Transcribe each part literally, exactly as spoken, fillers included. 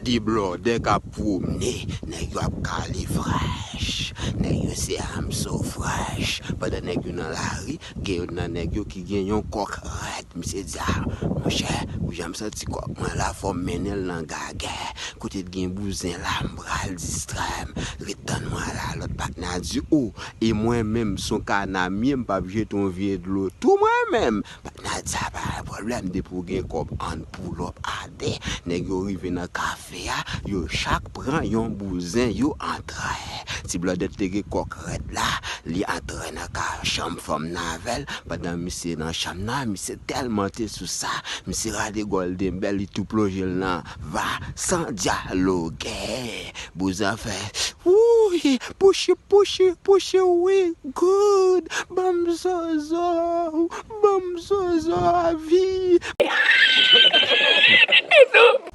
Ti blòdè k ap pwomne, nèg yo ap kale frèch. Nèg yo se I'm so fresh. Pandan nèg yo nan lari, gen youn nan nèg yo ki gen yon kòk rèd. Misye di, a, monchè, ou jan m santi kòk mwen la, fò m mennen l nan gagè. Kote t gen bouzen la, m pral distrè m. Ret tann mwen la, lòt patnè a di, o, e mwen menm, s on kana m ye, m p ap jete yon vye dlo tou mwen menm. Patnè a di, a, pa gen pwoblèm, depi w gen kòb, ann pull up atè. Nèg yo rive nan kafe a, yo chak pran yon bouzen, yo antre. Ti blòdè te gen kòk rèd la, li antre nan ka chanm fanm nan avè l. Pandan misye nan chanm nan, misye tèlman te sou sa, misye rale Golden Bell, li tou plonje l nan va san dyaloge. Bouzen fè, wouy, pouchi, pouchi, pouchi, wi, good, ban m zozo, ban m zozo a vi.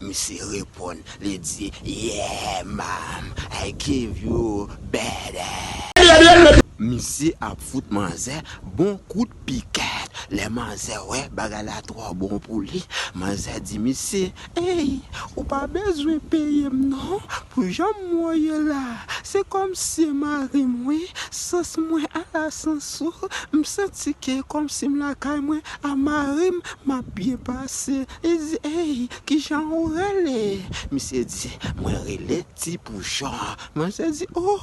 Misye reponn, li di, yeah, mom, I give you better. Misye ap fout manzè bon kout pikèt. Lè manzè wè bagay la twò bon pou li, manzè di misye, ey, ou pa bezwen peye m non, pou jan m wè w ye la, se kòmsi e mari m wi, sans mwen ala sans ou, m santi ke kòmsi m lakay mwen a mari m, m ap byen pase. Li di, ey, kijan ou rele? Misye di, mwen rele Ti Pouchon. Manzè di, o,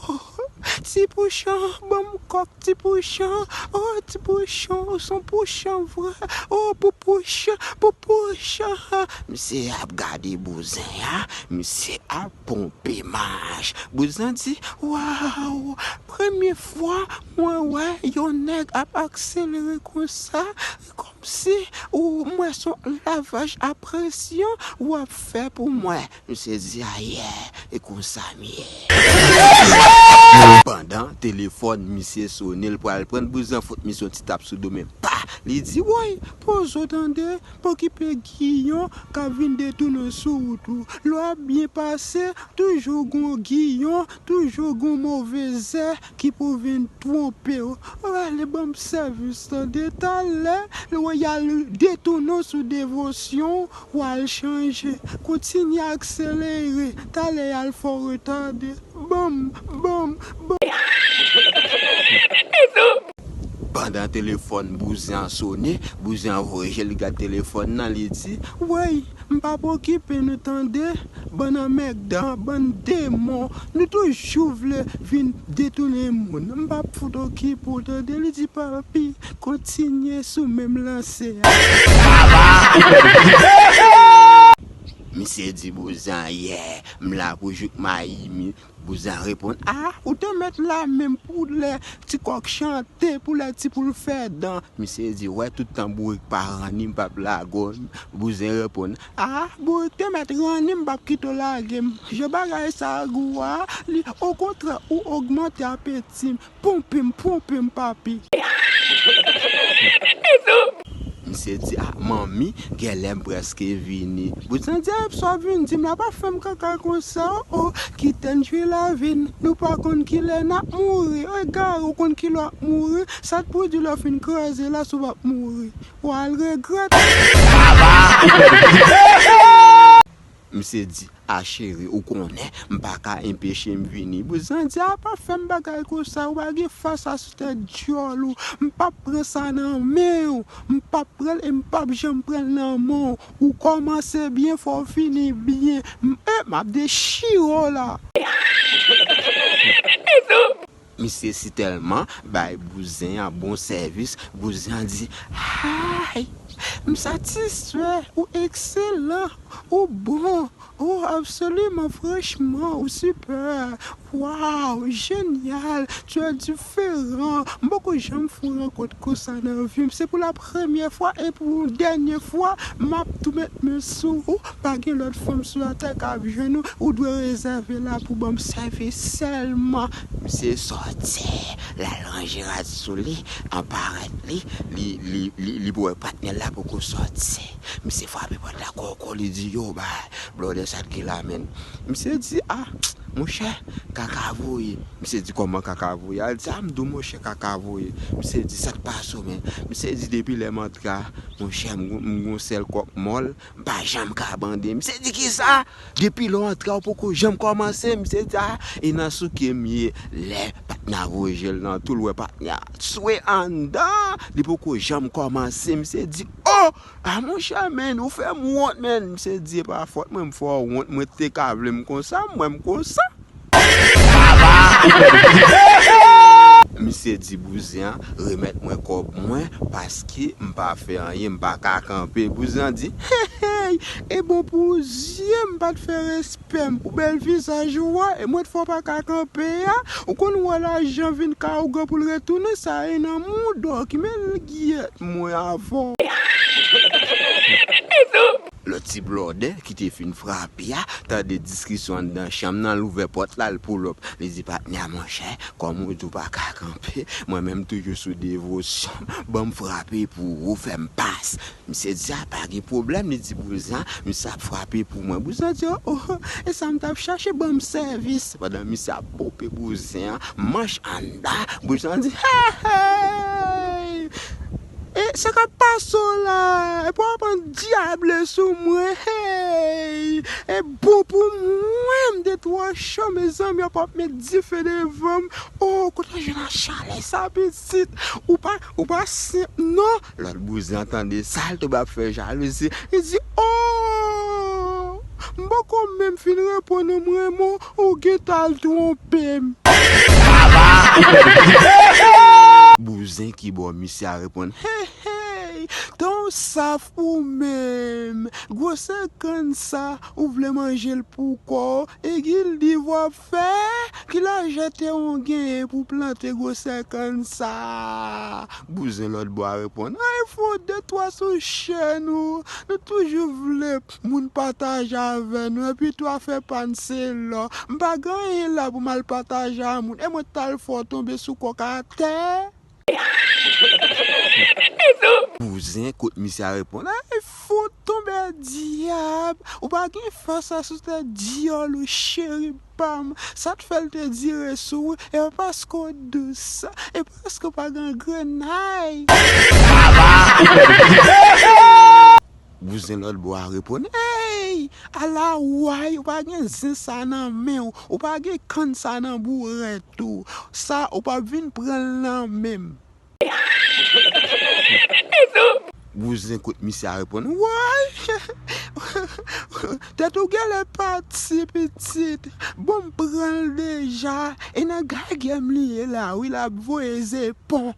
Ti Pouchon, ban m kòk Ti Pouchon, o, Ti Pouchon, ou s on pouchon vre, o, poupouch, poupouch. Misye ap gade bouzen an, misye ap ponpe mach. Bouzen di, waw, premye fwa mwen wè yon nèg ap akselere konsa, kòmsi ou, m wè s on lavaj a presyon w ap fè pou mwen. Misye di, a, yeah, e konsa m ye. Pandan telefòn misye sone, l pral pran, bouzen fout misye yon ti tap sou do, men pa! Li di, woy, poze w tande, pa okipe giyon k ap vin detounen w sou wout ou. Lè w ap byen pase, toujou gon giyon, toujou gon move zè ki pou vin twonpe w. Rale ban m sèvis tande, talè, lè w al detounen w sou devosyon w, w al chanje. Kontinye akselere, talè y al fè w retade. Ban m, ban m, ban m. Pandan telefòn bouzen an sone, bouzen an voye je l, li gad telefòn nan, li di, woy, m p ap okipe nou tande, bann anmègdan, bann demon, nou toujou vle vin detounen moun. M p ap fout okipe w tande, li di, papi, kontinye sou menm lanse a. Misye di bouzen an, yeah, m la pou jouk mayi mi. Bouzen an reponn, a, ou te mèt la menm pou lè ti kòk chante, pou lè ti poul fè dan. Misye di, wè, tout tan bourik pa ranni m, m p ap lage w. Bouzen reponn, a, bourik te mèt ranni m, m p ap kite w lage m. Jan bagay sa a gou a, li, okontrè, ou ogmante apeti m. Ponpe m, ponpe m, papi. Misye di, a, manmi, genlè m prèske vini. Bouzen di, a, sa w vin di m la pa fè m kaka konsa, o, o, kite n jwi lavi n. Nou pa konn kilè n ap mouri. Egare, ou konn kilè w ap mouri. Sa t pou di lè w fin kraze la, si w p ap mouri, w al regrèt. Misye di, a cheri, ou konnen, m pa ka enpeche m vini. Bouzen di, a pa fè m bagay konsa, ou pa gen fas a sou tèt dyòl ou. M p ap pran sa nan men w. M p ap pran l e m p ap janm pran l nan men w. Ou kòmanse byen, fò w fini byen. M, e, m ap dechire w la. Misye sitèlman bay bouzen an bon sèvis, bouzen an di, ay, m satisfè, ou ekselan, ou bon, ou absoliman, franchman, ou sipè, waw, jenyal, tu es différent, m poko janm fè yon rankont konsa nan vi m, se pou la premyè fwa e pou dènye fwa, m ap tou met men sou ou, pa gen lòt fanm sou latè k ap jwenn ou, ou dwe rezève la pou ban m sèvis sèlman. Misye sòti, l al ranje rad sou li, an parèt li, li, li, li, li pou wè patnè l la poko sòti. Misye frape pòt la kòkò, li di, yo, bay, blòdè sa t gen la menm. Misye di, a, monchè, kaka voye. Misye di, kòman kaka voye? Al di, a, m di w, monchè, kaka voye. Misye di, sa k pase w, men? Misye di, depi lè m antre a, monchè, m gon, m gon sèl kòk mòl, m pa janm ka bande. Misye di, kisa? Depi lè w antre a, w poko janm kòmanse. Misye di, a, e nan souke m ye. Lè patnè a voye je l nan tou, l wè patnè a swe anndan, li poko janm kòmanse. Misye di, o! A, monchè, men, ou fè m wont, men. Misye di, e pa fòt mwen, m fè w wont, mwen te ka vle m konsa, mwen m konsa. Misye di bouzen an, remèt mwen kòb mwen, paske m pa fè anyen, m pa ka kanpe. Bouzen an di, hey, hey, e bon pou w zye m pa t fè respè m pou bèl vizaj ou a, e mwen t fè w pa ka kanpe a. Ou konn wè lajan vin ka ougan pou l retounen, sa e nan mouda w ki men l gyèt mwen avè w. Lòt ti blòdè ki te fin frape a, tande diskisyon anndan chanm nan, l ouvè pòt la, l pull up. Li di patnè a, monchè, kòm ou di w pa ka kanpe, mwen menm toujou sou devosyon, ban m frape pou ou, fè m pas. Misye di, a, pa gen pwoblèm, li di bouzen an, misye ap frape pou mwen. Bouzen an di, o, o, e sa m t ap chache, ban m sèvis. Pandan misye ap ponpe bouzen an, manch anndan, bouzen an di, hey, hey! E sa k ap pase w la? E pou w ap pran dyable sou mwen, hey! E bon pou mwen, m te twò cho, mezanmi, yo p ap met dife devan m. O, kote w jwenn a chalè sa, pitit? Ou pa, ou pa senp, non. Lòt bouzen an tande sa, l tonbe ap fè jalouzi. Li di, o! M poko menm fin reponn ou m renmen w, ou gentan al twonpe m. Bouzen ki bò misye a reponn, hey, hey, tan w saf ou menm. Gwosè kann sa, ou vle manje l pou kò w, e gildiv w ap fè? Ki lajè tè w genyen pou plante gwosè kann sa? Bouzen lòt bò a reponn, ay, fè w de twa sou chèn ou. Nou toujou vle moun pataje avè nou, epi tou afè pa n se lò. M pa gen anyen la pou m al pataje a moun, e mwen t al fè w tonbe sou kòk atè. Bouzen kot misye a reponn, ay, fè w tonbe dyab, ou pa gen fas a sou tèt dyòl ou cheri pa m, sa t fè l te dire sou ou, e pa paske w dous, e paske w pa gen grenay. Bouzen lòt bò a reponn, ey, ala way, ou pa gen zen sa nan men w, ou pa gen kann sa nan bourèt ou, sa ou p ap vin pran l nan men m. Bouzen kot misye a reponn, woy, tèt ou genlè pati, pitit. Bon, m pran l deja, e nan gagè m li ye la, wi, l ap voye zepon.